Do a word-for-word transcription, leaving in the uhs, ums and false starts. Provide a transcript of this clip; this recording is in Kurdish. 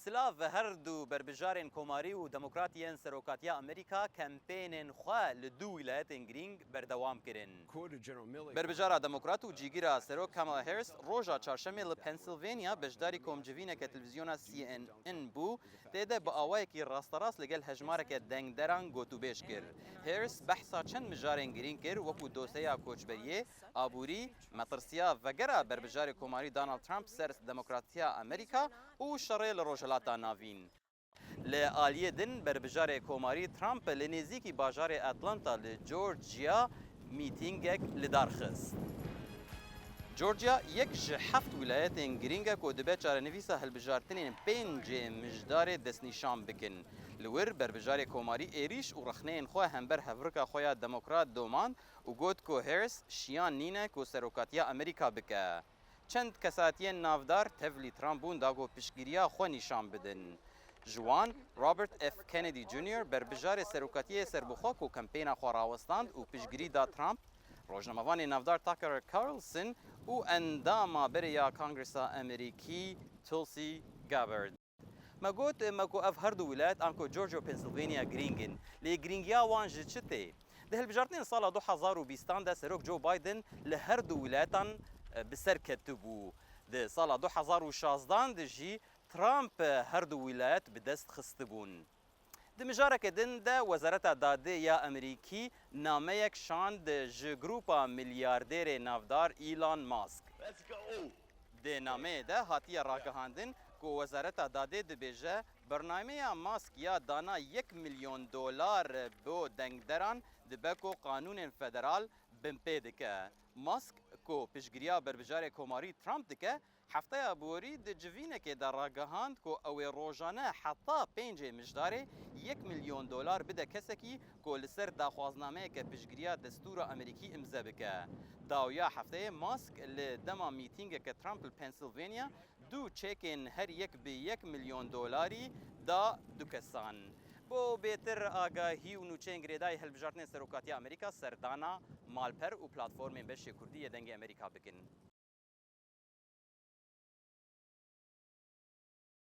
Silav, her du berbijarên Komarî û Demokrat yên Serokatiya Amerîka kempênên xwe li du wîlayetên girîng berdewam kirin. Berbijara Demokrat û cîgira Serok Kamala Harris roja Çarşemê li Pennsylvania beşdarî komcivîneke televîzyona C N N bû, tê de bi awayekî rasterast li gel hejmareke dengderan gotûbêj kir. Harris behsa çend mijarên girîng kir, wekû doseya koçberiyê, aborî, metirsiya vegera berbijarê Komarî Donald Trump ser demokratiya Amerîka û şerê li Rojhilata Navîn. Li aliyê din, berbijarê Komarî Trump li nêzîkî bajarê Atlanta li Georgia mîtîngek li dar xist. Georgia yek ji heft wîlayetên girîng e ku dibe çarenivîsa hilbijartinên pêncê mijdarê destnîşan bikin. Li wir, berbijarê Komarî êrîş û rexneyên xwe hember hevrika xwe ya Demokrat domand û got ku Harris şiyan nîne ku serokatiya Amerîka bike. Çend kesatiyên navdar tevlî Trump bûn da ku piştgiriya xwe nîşan bidin. Ji wan, Robert F Kennedy Junior, berbijarê Serokatiyê Serbixwe ku kempeyna xwe rawestand û piştgirî da Trump, rojnamevanê navdar Tucker Carlson û endama berê ya Kongresa Amerîkî Tulsi Gabbard. Me got, me ku ev her du wîlayet, anku Georgia û Pennsylvania, girîng in. Lê girîngiya wan ji çi tê? Di hilbijartinên sala du hezar û bîstan de Serok Joe Biden li her du wîlayetan, e, bi ser ketibû. Di sala du hezar û şazdan de jî Trump, e, her du wîlayet bi dest xistibûn. Di mijareke din de Wezareta Dadê ya Amerîkî nameyek şand ji grupa milyardêrê navdar Elon Musk. Di nameyê de hatiye ragihandin ku Wezareta Dadê dibêje, bernameya Musk ya dana yek milyon dolar bo dengderan dibe ku qanûnên federal binpê dike. Musk, ku piştgiriya berbijarê Komarî Trump dike, hefteya borî di civînekê de ragihand ku ew ê rojane heta pêncê mijdarê yek milyon dolar bide kesekî ku li ser daxwaznameyeke piştgiriya destûra Amerîkî îmze bike. Dawiya hefteyê Musk li dema mîtîngeke Trump li Pennsylvania du çekên her yek bi yek milyon dolarî da du kesan. Bo bêtir agahî û nûçeyên girêdayî hilbijartinên Serokatiya Amerîka serdana malper û platformên beşê Kurdî yê Dengê Amerîka bikin.